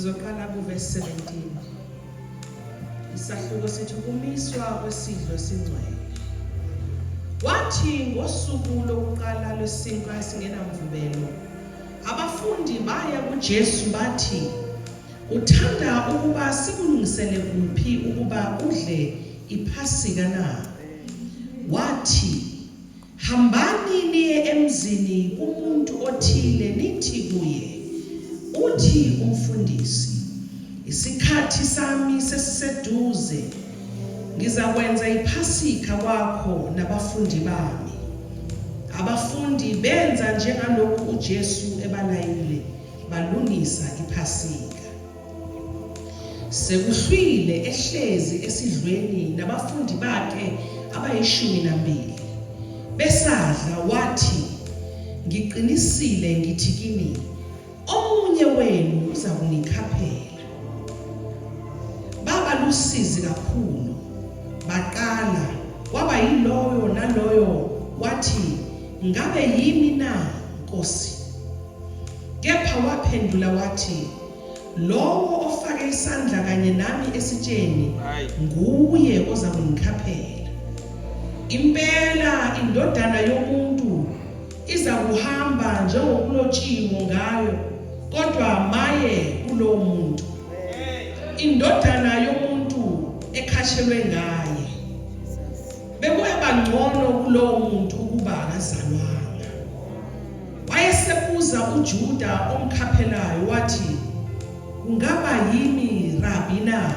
Sizoqala kuverse 17. Isahluko sithi ukumiswa kwesidlo esingcwele. Kwathi ngosuku lokuqala lwesinkwa esingenamvubelo, abafundi baya kuJesu bathi, Uthanda ukuba sikulungisele kuphi ukuba udle iPhasika na? Wathi, Hambani niye emzini kumuntu othile nithi kuye, Uthi umfundisi, Isikhathi sami sesiseduze, ngizakwenza iPhasika kwakho nabafundi bami. Abafundi benza njengalokhu uJesu ebalayile, balungisa iPhasika. Sekuhlwile ehlezi esidlweni nabafundi bakhe abayishumi nambili. Besadla wathi, Ngiqinisile ngithi kini, omunye wenu uzakungikhaphela. Baba lusizi kakhulu, baqala kwaba yiloyo naloyo wathi, Ngabe yimi na, Nkosi? Kepha waphendula wathi, Lowo ofake isandla kanye nami esitsheni nguye ozakungikhaphela. Impela iNdodana yomuntu izakuhamba njengokulotshiwo ngayo, kodwa maye kulowo muntu iNdodana yomuntu ekhashelwe ngaye. Bekuyaba ngcono kulowo muntu ukuba akazalwanga. Wayesebuza uJuda omkhaphelayo wathi, Kungaba yimi, Rabi na?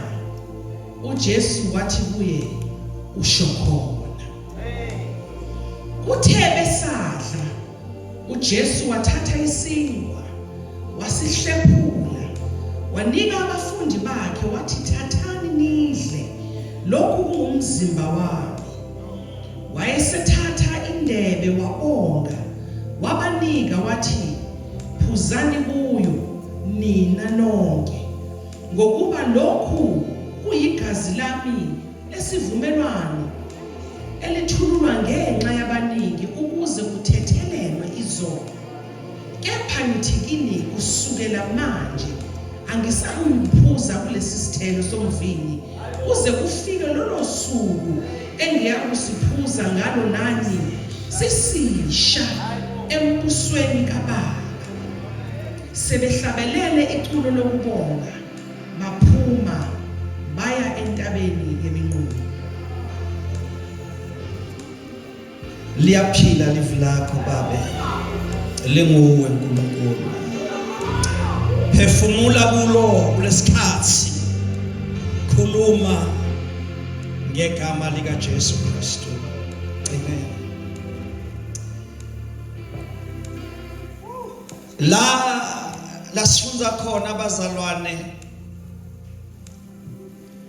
UJesu wathi kuye, Usho khona. Kuthe besadla, uJesu wathatha isinkwa, wasihlephula, wanika abafundi bakhe wathi, Thathani nidle, lokhu kungumzimba wami. Wayesethatha indebe wabonga, wabanika wathi, Phuzani kuyo, nina nonke, ngokuba lokhu kuyigazi lami lesivumelwano elithululwa ngenxa yabaningi ukuze kuthethelelwe izono. Kepha ngithi kini kusukela manje angisakuyuphuza kulesi sithelo somvini kuze kufike lolo suku engiyakusiphuza ngalo nani sisisha embusweni kaBaba. Sebehlabelele iculo lokubonga baphuma baya entabeni yeminqumo. Liyaphila livi lakho babe linguwe uNkulunkulu. Phefumula kulo kulesikhathi. Khuluma ngegama lika Jesu Kristu. Amen. La lasifunza khona abazalwane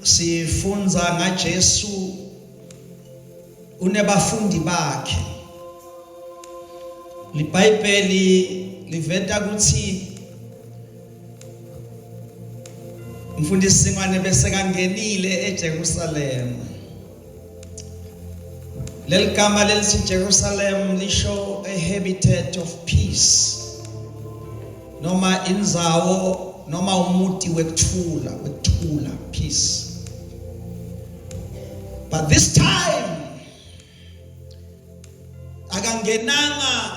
sifunza ngaJesu unebafundi bakhe libhayibheli liveta ukuthi umfundisi Singwane bese kangenile eJerusalem leli gama lelithi Jerusalem lisho a habitat of peace noma indzawo noma umuti wekuthula wekuthula peace But this time akangenanga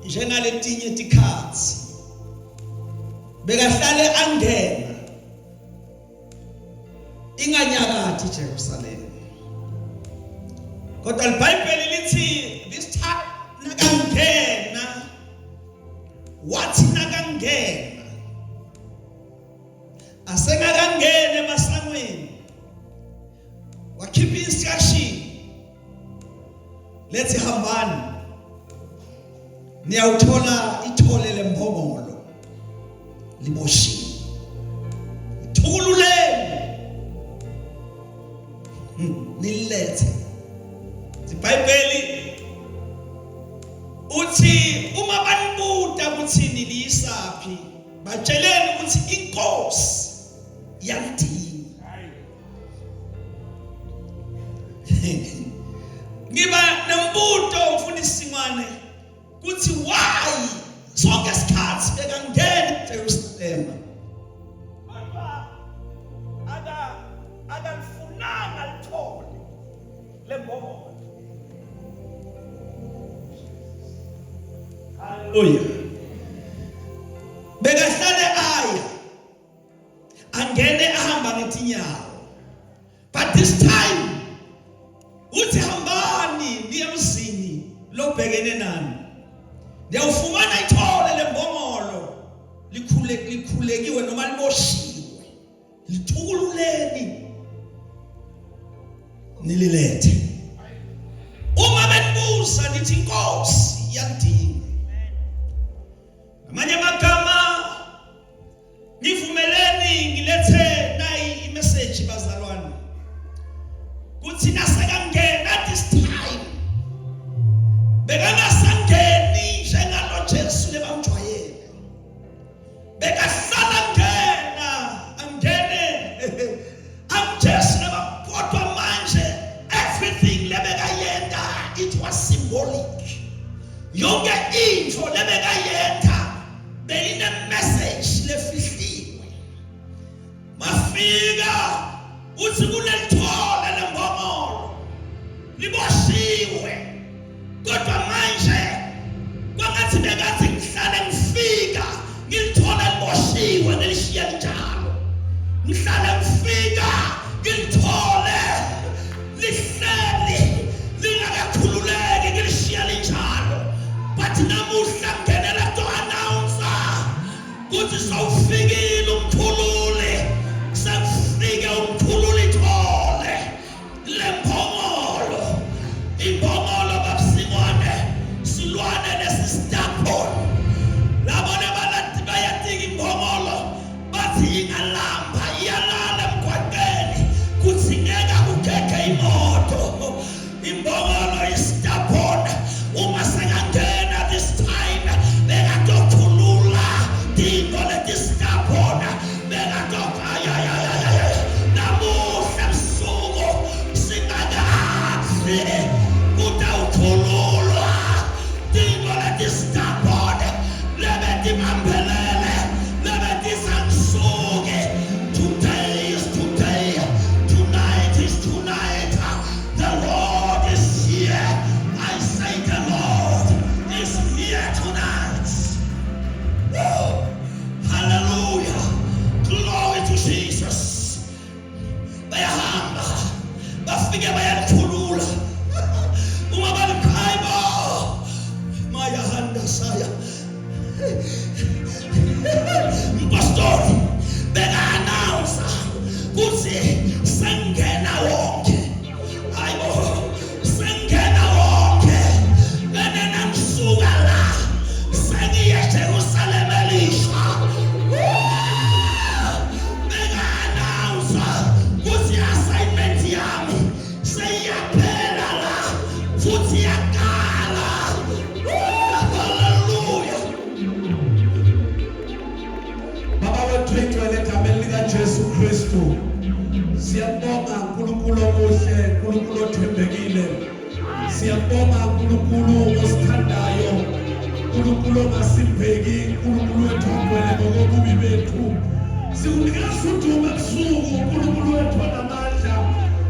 njengaletinye tikhatsi bekahlale angena inganyakathi Jerusalem kodwa iBhayibheli lithi this time nakangena wathi nakangena asengakangeni emasangweni wakhipha instruction lethi hambani niyawuthola ithole lembongolo liboshiwe thukululeni hmm, nilethe iBhayibheli uthi uma banibuta ukuthi niliyisaphi Batsheleni ukuthi inkosi iyalidinga. Ngiba nembuto mfundisi Singwane kuthi why sonke isikhathi bekangena eJerusalema. Hallelujah. Bekahlale aya angene ahamba ngetinyawo. But this time uthi hambani niye emzini lobhekene nani. Ndiyawufumana ithole lembongolo likhule likhulekiwe noma liboshiwe. Lithukululeni nililethe. Uma benibuza nithi inkosi iyalidinga. Amanye amagama ngivumeleni ngilethe nayi imessage bazalwane. Kuthi nasekangena this time bekangasangeni njengalo Jesu lebamjwayele. Bekahlala ngena angene anguJesu leba kodwa manje everything lebekayenta it was symbolic. Yonke into lebekayenta beyine message lefihliwe. Mafika uthi kunelithole lembongolo liboshiwe kodwa manje kwangathi bekathi ngihlale ngifika ngilithole liboshiwe ngilishiya linjalo ngihlale ngifika ngilithole lihleli lingakakhululeki ngilishiya linjalo but namuhla ngingenela to announce kuthi sawufikile umkhululi sekufike umkhululi thole lembongolo imbongolo babusingwane silwane lesistapon labo lebalati bayatika imbongolo bathi ingalamba iyalala emgwaqeni kuthi ngeke kugege imoto imbongolo istapon uma sekangena this time bekatokhulula tinto letistapon namuhla busuku singakafi kutawukhululwa tinto letistapon lebetibambelele lebetisansuke today is today tonight is tonight The Lord is here. I say the Lord is here tonight. Woo! Hallelujah. Glory to Jesus. Bayahamba. Bafike bayalikhulula. Uma balikhaybo. Mayahanda saya. Mpostoli beka-announce kuthi sengena wonke hayibo sengena wonke benena ngisuka la sengiye Jerusalem elisha beka-announce kuthi assignment yami seyiyaphela la futhi iyaqala haleluya Baba wethu ingcwele egameni likaJesu Kristu siyabonga uNkulunkulu omuhle uNkulunkulu othembekile siyabonga uNkulunkulu osithandayo uNkulunkulu ongasibheki uNkulunkulu wethu ongcwele ngokobubi bethu sikunikeza udumo ebusuku uNkulunkulu wethu onamandla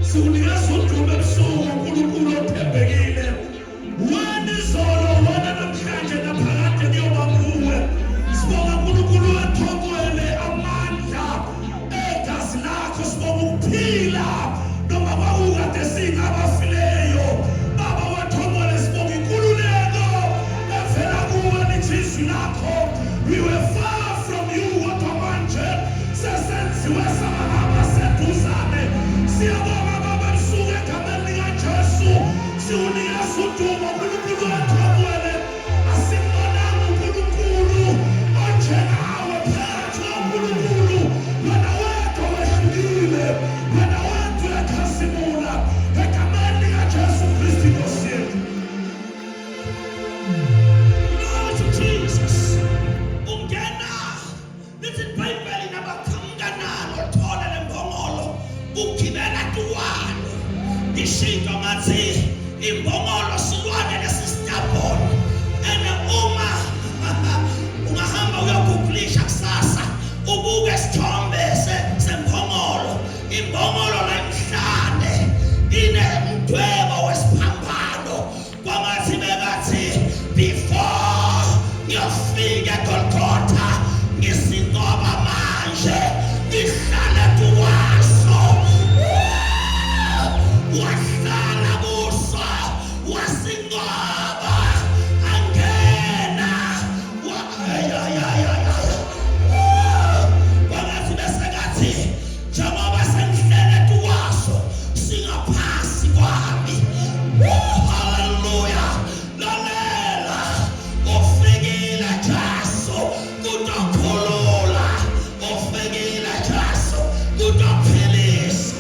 sikunikeza udumo ebusuku uNkulunkulu othembekile Wena izolo, wena namhlanje naphakade kuyoba nguwe. Sibonga uNkulunkulu wethu ongcwele amandla egazi lakho, sibonga ukuphila noma kwakukade singabafileyo. Baba wethu ongcwele, sibonga inkululeko evela kuwe lithi izwi lakho. We were far from you kodwa manje sesenziwe saba ngabaseduzane. Siyabonga Baba ebusuku egameni likaJesu. Siwunikeza udumo uNkulunkulu wethu ongcwele. Asimbonanga uNkulunkulu onjengawe phakathi koNkulunkulu. Wena wedwa wehlukile. Wena wedwa uyakhazimula. Egameni likaJesu Kristu iNkosi yethu. Glory to Jesus. Ungena lithi iBhayibheli nabaqhamuka nalo thole lembongolo ugibela tuwalo. Ngishinto ngathi imbongolo silwane lesistubborn. And uma ungahamba uyogooglisha kusasa ubuke isithombe sembongolo imbongolo la emhlane inemdwebo wesiphambano kwangathi bekathi before. Kutophilisa.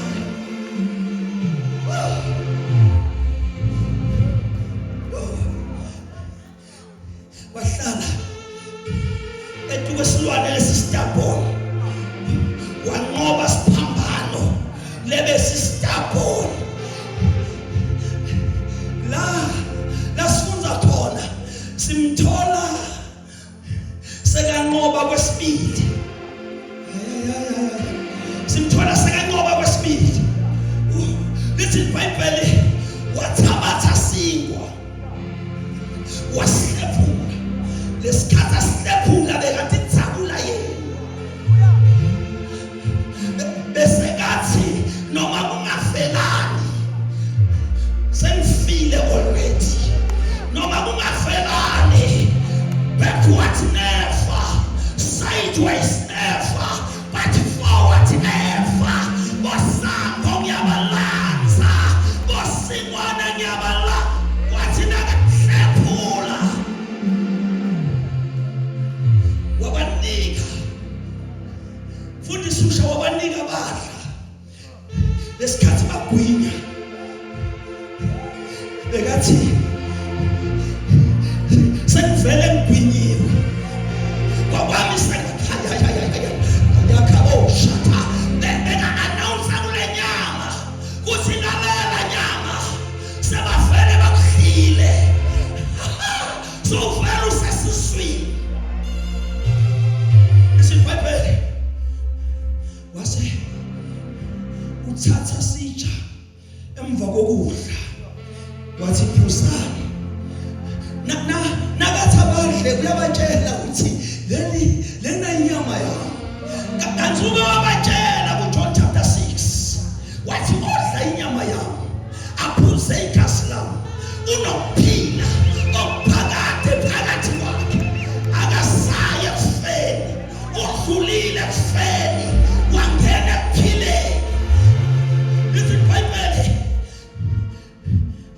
Wahlala etukwesilwane lesistabon, wanqoba siphambano lebe sistabon. La lasifundza khona simthola sekanqoba kwesibili, simthola sekanqoba kwesibili. Lithi iBhayibheli wathabatha sinkwa wasihlephula. Lesikhathi asihlephula bekade idzabula yena, bese kathi noma kungafelani sengifile already, noma kungafelani, backward never, sideways never, but forward ever. Bosango ngiyabalanza, bosingwana ngiyabala. Wathi nakahlephula wabanika, fundisa usha, wabanika badla. Lesikhathi bagwinya bekathi sengivele ngigwinyiwe kwakwami sekayakhabo shata. Beka announce kule nyama kuthi lalela nyama, sebavele bakudlile, so uvele usesiswini. Isibhayibheli wase uthatha sitsha emva kokudla wathi phuzani. Na na nakathi abadle uyabatshela ukuthi leli lena inyama yami. Kanti ube wabatshela kuJohn chapter 6 wathi odla inyama yami aphuze igazi lami unokuphila okuphakade phakathi kwakhe, akasaye ekufeni, udlulile ekufeni wangena ekuphileni. Lithi iBhayibheli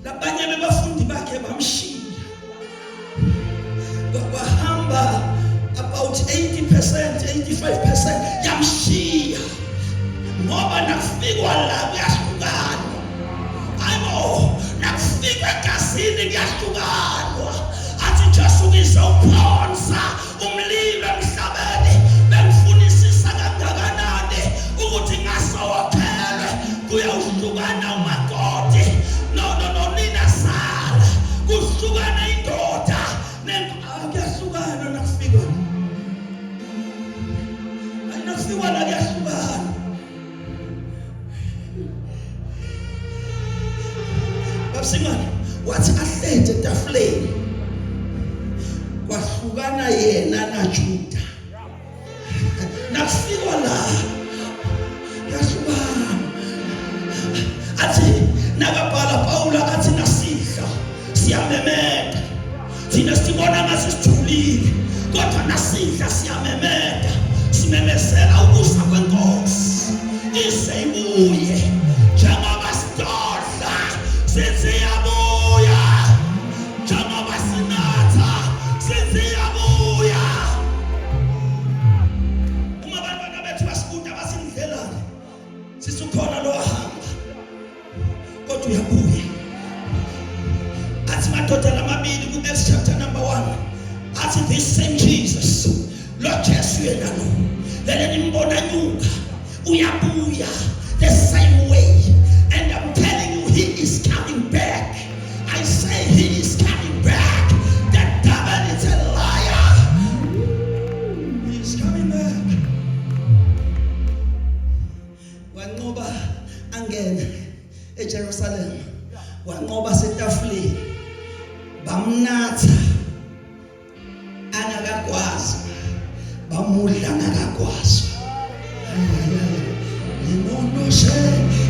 labanye bebafundi bakhe bamshiya bahamba, about 80%, 85% yamshiya, ngoba nakufikwa la kuyahlukanwa. Hayibo, nakufikwa egazini kuyahlukanwa. Athi Jesu ngizowuphonsa umlilo emhlabeni, bengifunisisa kangakanani ukuthi ngasowokhelwe kuyawuhlukana umakoti no no no nina sala, kuhlukana indoda. Kuyahlukana nakufikwa, nakufikwa la kuyahlukana. Babsimane wathi ahlete etafuleni kwahlukana yena naJuda. Nakufikwa la yahlukana. Athi nakabhala Paula athi nasidla siyamemeta, thina sibona ngathi sithulile, kodwa nasidla siyamemeta, simemezela ukuza kwenkosi ize ibuye. Njengoba sidodla sithi iyabuya, njengoba sinatha sithi iyabuya. Uma abantwana bethu basibuta basindlelani, sisukhona lo ahamba kodwa uyabuya. Athi madoda lamabili ku-Acts chapter number 1, athi this same Jesus, lo Jesu yena lo lele nimbona nyuka uyabuya the same way. And I'm telling you, he is coming back. I say he is coming back. The devil is a liar. He is coming back. Wanqoba angena eJerusalem, wanqoba setafuleni, bamnatha angakagwazi, bamudla angakagwazwa. Nginonoshe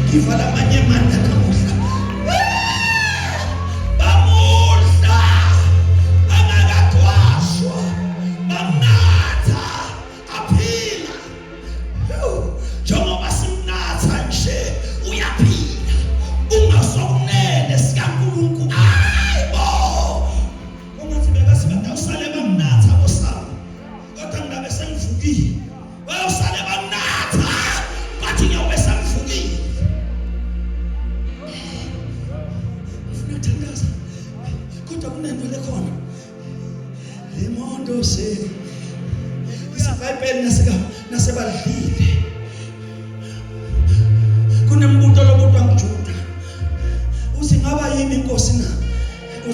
ngivala amanye amandla namuhla. Bamudla angakagwazwa, bamnatha aphila. Njengoba simnatha nje uyaphila, ungasokunene sikaNkulunkulu. Hayibo, ungathi bekasibadawusale bamnatha bosabo, kodwa ngingabe sengivukile, bayosale bamnatha. Bathi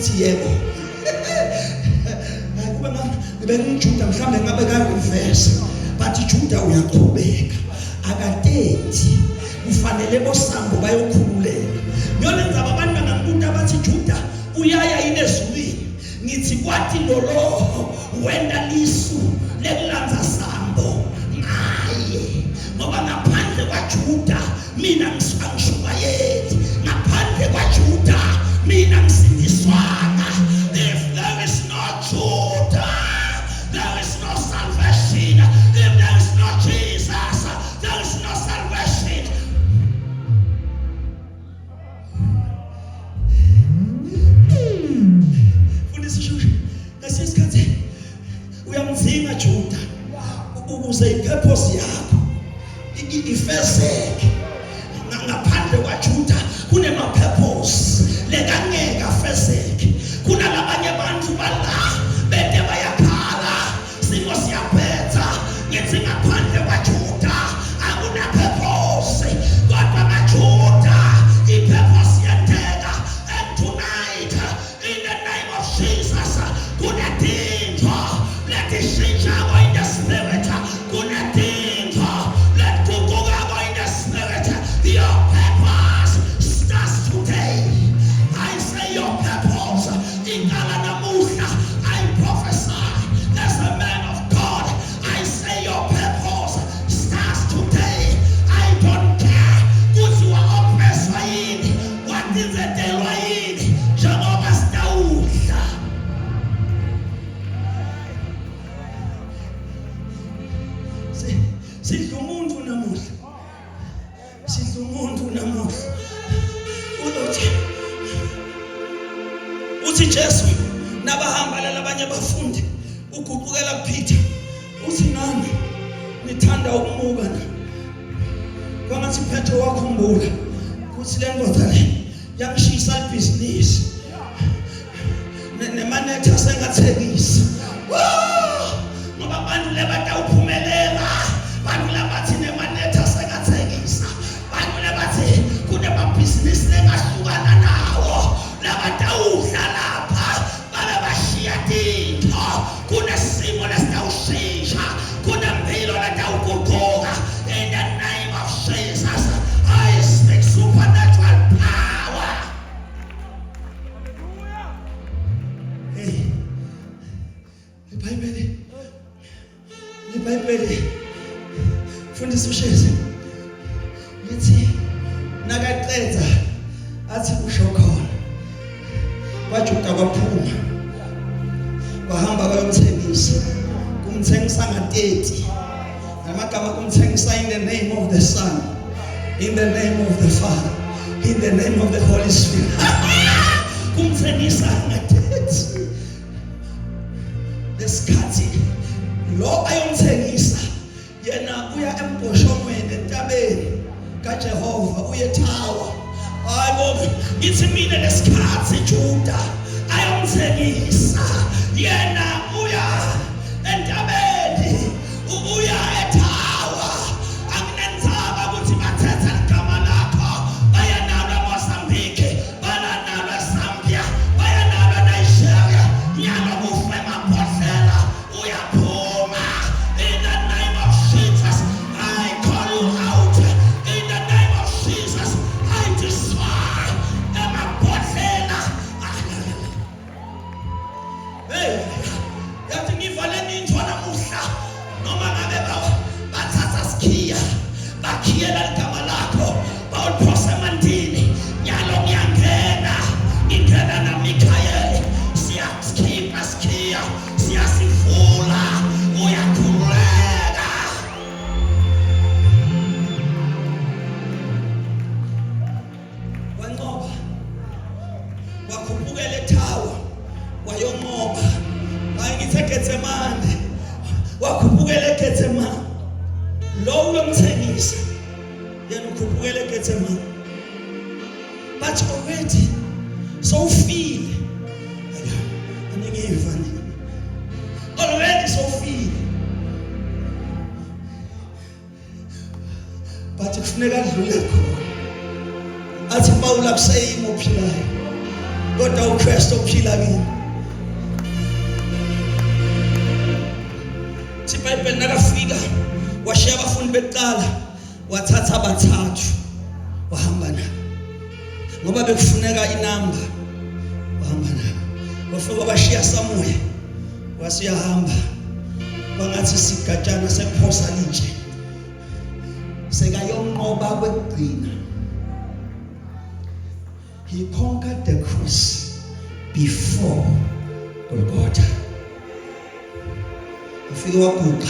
Uthi yebo. Hayi kube bengijuda mhlambe ngabe ka reverse. But Juda uyaqhubeka. Akatethi. Kufanele bosambo bayokhululeka. Yona ndzaba abantu bangambuta bathi Juda uyaya yini ezulwini? Ngithi kwathi lolo wenda lisu lekulandza sambo ngaye ngoba ngaphandle kwaJuda mina angishumayeli ngaphandle kwaJuda mina ngisindiswanga if there is no Judah there is no salvation if there is no Jesus there is no salvation Fundisa shushu ngesinye isikhathi uyamdzinga Juda ukuze ipurpose yakho ifezeke ngaphandle kwaJuda kunema-purpose lekangeke afezeke kunalabanye abantu bala bede bayakhala simo siyaphetha ngithi ngaphandle kwaJuda akuna-purpose kodwa ngaJuda i-purpose yenteka and tonight in the name of Jesus kunetintfo letishintshako in the spirit kunetintfo letigucukako in the spirit your purpose starts today I say your purpose iqala namuhla I prophesy as a man of God I say your purpose starts today I don't care kutsi wa-oppresswa yini Watinzetelwa yini njengoba sitawudla? Sidla umuntu namuhla. Sidla umuntu namuhla. Ulothi uthi Jesu nabahamba lalabanye abafundi uguqukela kuPeter uthi nami nithanda ukumuka na Kwangathi Petro wakhumbula ukuthi le ndoda le yangishisa ibhizinisi nemanetha sengathekisa ngoba abantu lebatawuphumelela bantu labathi nemanetha sengathekisa bantu lebathi kunemabhizinisi lengahlukana nawo labatawudla lapha babe bashiya tintfo kunesimo lesitawushintsha kunempilo letawuguquka in the name of Jesus I speak supernatural power hey iBhayibheli iBhayibheli fundisa ushezi lithi nakaqedza athi usho khona kwaJuda kwaphuma kwahamba kwayomthengisa kumthengisa nga-30 ngamagama kumthengisa in the name of the Son in the name of the Father in the name of the Holy Spirit kumthengisa nga-30 lesikhathi lo ayomthengisa yena uya embhoshongweni entabeni kaJehova uye tower hayibo ngithi mina lesikhathi Juda ayomthengisa yena uya entabeni uya ethawa akunenzaba ukuthi bathethe igama lakho baya nalo eMozambique bala nalo eZambia baya nalo eNigeria nyalo kufe emabhodlela uyaphuma in the name of Jesus I call you out in the name of Jesus I destroy emabhodlela hey yathi ngivaleni indlu namuhla noma ngabe bathatha sikhiya bakhiyela ligama lakho bawuliphosa emantini nyalo ngiyangena ngingena naMikhayeli siyakhipha sikhiya siyasivula uyakhululeka wanqoba wakhuphukela ethawa wayonqoba hayi ngithe Getsemane wakhuphukela eGetsemane lo uyomthengisa yena ukhuphukela eGetsemane but already sowufile aningiva already sowufile but kufuneka adlule khona athi Pawula kuseyimi ophilayo Kodwa uKristu uphila kimi. IBhayibheli nakafika washiya abafundi bekuqala wathatha abathathu wahamba nabo ngoba bekufuneka inamba wahamba nabo wafika wabashiya samuye wasiyahamba kwangathi sigatshana sekuphosa linje sekayonqoba kwekugcina. He conquered the cross before Golgotha. Ufike waguqa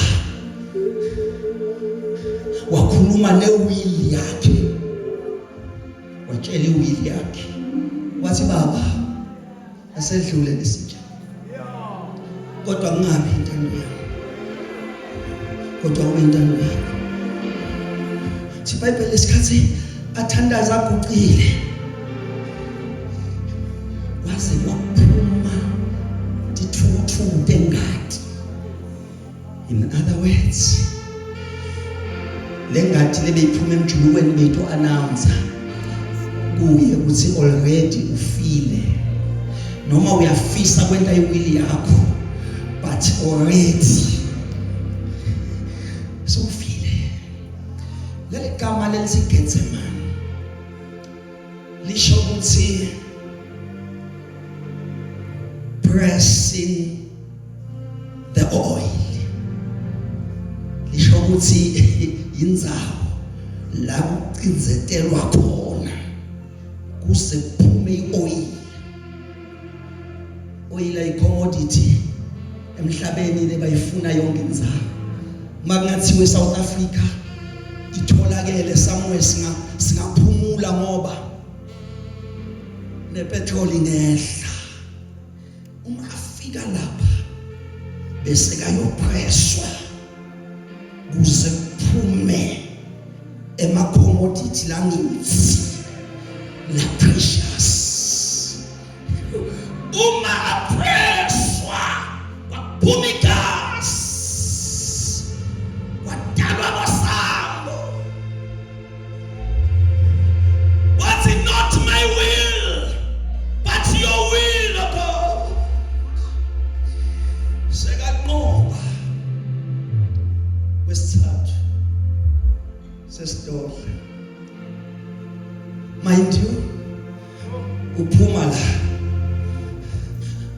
wakhuluma newili yakhe, watshela iwili yakhe wathi, baba asedlule lesitsha kodwa kungabi intando yami kodwa kube intando yakho. IBhayibheli lesikhathi athandaza aguqile waze waphuma tithuthu tengati. In other words, le ngadi lebeyiphuma emjulukweni beyitho announce kuye ukuthi already ufile, noma uyafisa kwenta iwili yakho, but already sewufile. Leli gama lelithi Getsemane lisho ukuthi pressing the oil, lisho ukuthi indzawo la kucinzetelwa khona kuze kuphume ioil. Oil ayi commodity emhlabeni lebayifuna yonke indzawo. Makungathiwe South Africa itholakele somewhere, singa singaphumula ngoba nepetrol ingehla. Uma afika lapha bese kayopresswa kuze kuphume ema commodity langithi la precious. Uma apresswa kwaphuma igazi, kwadalwa kwasambo. Wathi, "Not my will but your will, O God." Sekanqoba kwesithathu sesidohle. Mind you, uphuma la,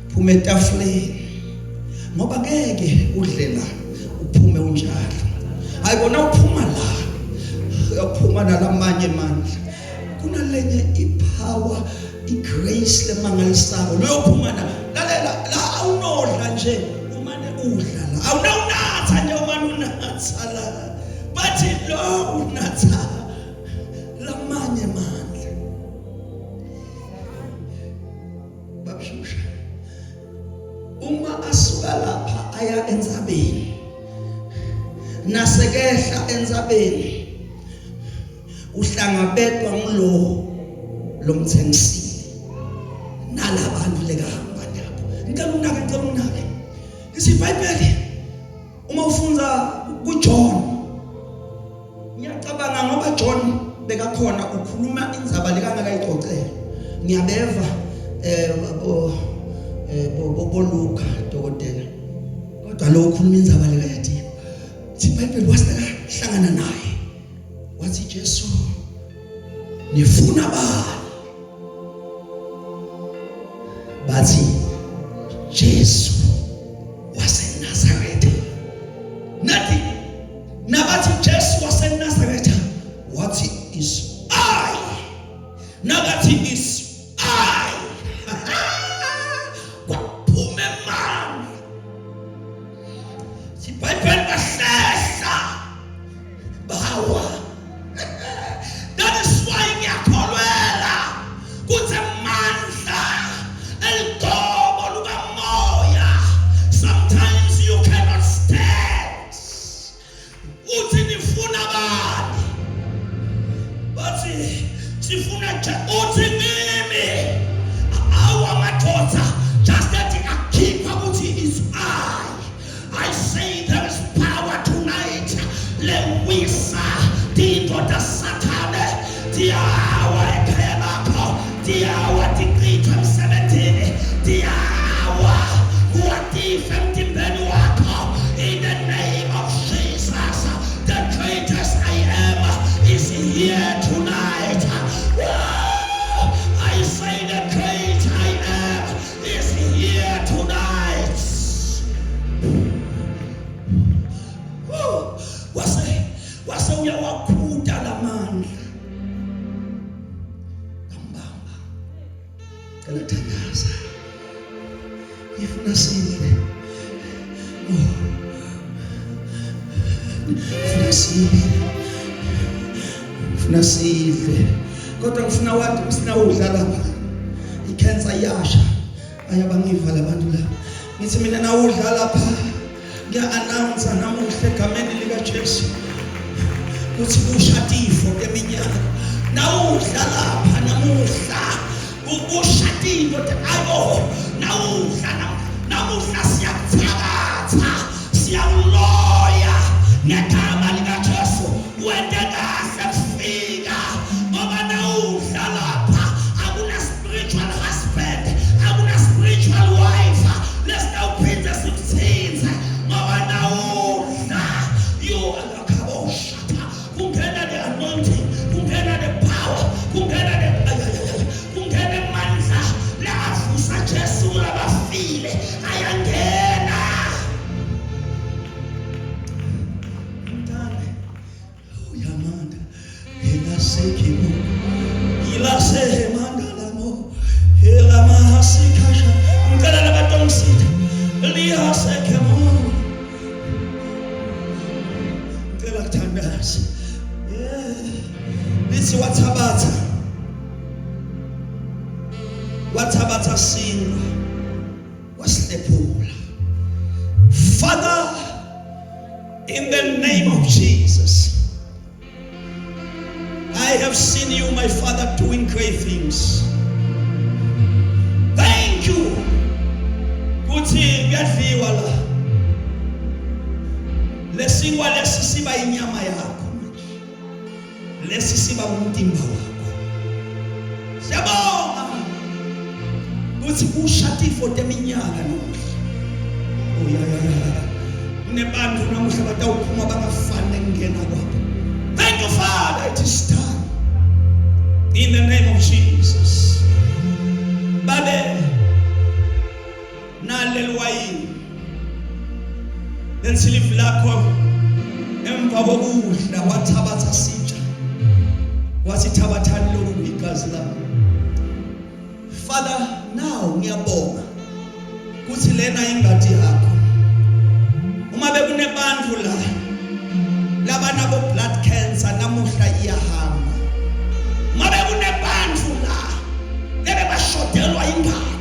phuma etafuleni, ngoba ngeke udle la uphume unjalo. Ayibona uphuma la, uyaphuma nalamanye mandla, kunalenye ipower, igrace lemangalisako loyophuma na. Lalela la, awunodla nje umane udla la, awunawunatha nje umane unatha la, bathi lo unatha lamanye mandla. Babshusha uma asuka lapha aya entsabeni, nasekehla entsabeni uhlangabetwa ngulo lomthengisile nalabantu lekahamba nabo. Ngicela unake, ngicela unake isiBhayibheli uma ufunza kuJohn. Ngiyacabanga ngoba John bekakhona ukhuluma indzaba lekangakayixoxela. Ngiyabeva bo bo bo Luka dokotela, kodwa lo ukhuluma indzaba lekayadiko. IBhayibheli waseka hlangana naye wathi, "Jesu, nifuna bani?" Bathi, "Jesu waseNazaretha." Nathi nabathi Jesu waseNazaretha, wathi, "Is I." Nakathi, "Is I," kwaphuma emandla. IBhayibheli bahlehla bawa. That is why ngiyakholwela kuthi amandla eligobo lukamoya, sometimes you cannot stand. Uthi, "Nifuna bani?" Bathi, "Sifuna nje." Uthi, "Ngimi." Awa madoda, just that akhipha ukuthi is I. I say there is power tonight lewisa tindoda sathane tiyawa ekhaya lakho. Tiyawa tichithwe emsebenzini. Tiyawa kuwatifa emtimbeni wakho. In the name of Jesus, the greatest I am is here tonight. Woo! I say the great I am is here tonight. Woo! Wase wase uyawakhuta lamandla. Ngambamba. Cela thandaza. Ifuna sidle. Oh. Funa sidle. Funa sidle. Kodwa ngifuna wathi usinawudla lapha. Icancer iyasha. Ayabangiva labantu la. Ngithi mina nawudla lapha. Ngiya-announce namuhla egameni likaJesu ukuthi kusha tifo teminyaka. Nawudla lapha namuhla kusha tifo ayo nawudla namuhla siyakuthakatha siyakuloya ngegama likaJesu wente kahle kufika ngoba nawudla lapha akuna spiritual husband akuna spiritual wife lesitawuphinde sikuthinze ngoba nawudla you akaboshatha kungena the anointing kungena the power kungena the kungena amandla lavusa Jesu kulabafile ayangena mntana uyamanda elasekhimo ilasemanda lamo elamahasikasha ngicela labatongisitha lihasekhemo ngicela kuthandaza yeah lithi wathabatha wathabatha sinkwa wasihlephula father In the name of Jesus, I have seen you, my Father, doing great things. Thank you. Kuthi kuyadliwa la. Lesinkwa lesi siba inyama yakho manje. Lesi siba umtimba wakho. Siyabonga ukuthi kusha tifo teminyaka namuhla. Oh ya ya ya. Kunebantu namuhla batawuphuma bangafani nekungena kwabo. Thank you Father, it is done. In the name of Jesus. Babe naleli wayini lensilivi lakho emva kokudla wathabatha sitsha wathi thabathani lokhu kuyigazi lami Father now ngiyabonga kuthi lena ingadi yakho uma bekunebantu la labanabo blood cancer namuhla iyahamba uma bekunebantu la bebebashodelwa ingadi